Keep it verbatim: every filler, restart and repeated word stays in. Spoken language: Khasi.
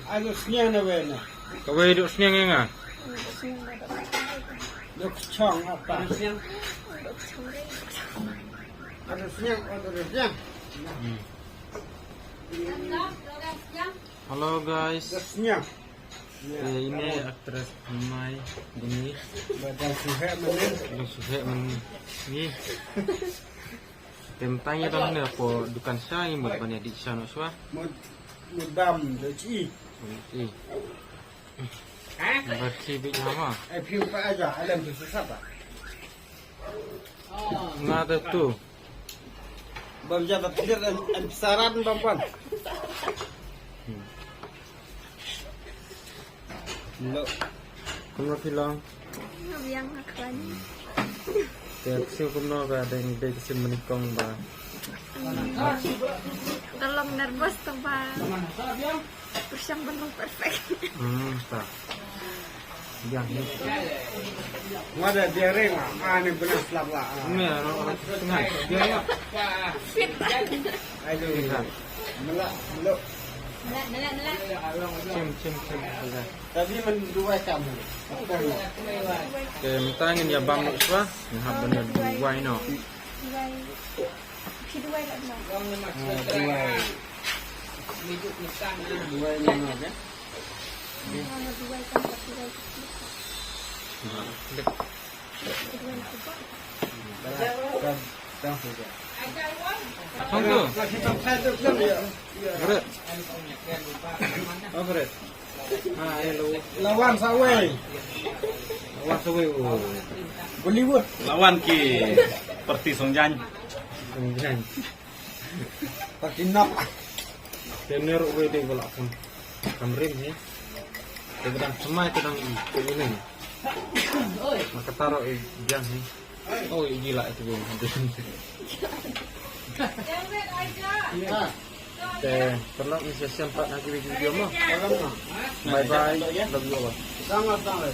Ado sniang na wena. Kawei duk sniang ïa nga. Duk chong apa? Ado sniang, ado sniang. Hmm. Hello guys. Ado sniang. Eh, ini aktris Mai Dini. Badan suhe menen. Badan suhe menen. Ni. Tem tang ïa dang ne ko dukan sha ngi mut ban ïa dih sha no swa. Mut, mut bam do chi. Chi. Ba chi bi hama. Ai phim pa aja alam tu sasapa. Nga da tu. Bam ja ba pdir an, an pisaran bam pan. Lo. Kumno phi long? Nga biang nga khlan. Te sim kumno ba deng dei sim mani kong ba. Ka long nervous tang ba. Pyrshang ban long perfect. Hmm, ta. Biang ni. Nga da biang ring ah. Ah, ni benar slap lah. Ah. Ni ro ro tengah. Biang ya. Fit. Ayo. Melak, melak. Melak, melak, melak. Cim, cim, cim. Tadi men dua jam. Te mynta ngin ïa bam noh shuwa. Ngin hap ban ïa duwai noh. Duwai. Phi duwai kat ma? Oh, duwai. Duwai noh, ya? Ah, duwai kan, duwai. Klik. Duwai nak ubah. Dah, dah, dah, sudah. Apa tu? Berat. Oh, berat. Ha, eh, law-, lawan sawei. Lawan sawei, oh. Bollywood. Lawan ki parti song jan. Song jan. Parti nap. Tener uwe de wala kan. Kamrim he. Te kedang semai kedang i. Te ini. Maka taro i biang he. Oh, i gila itu bang. Te, pernah ni session pat lagi video mo. Bye bye. Love you all. Sama-sama.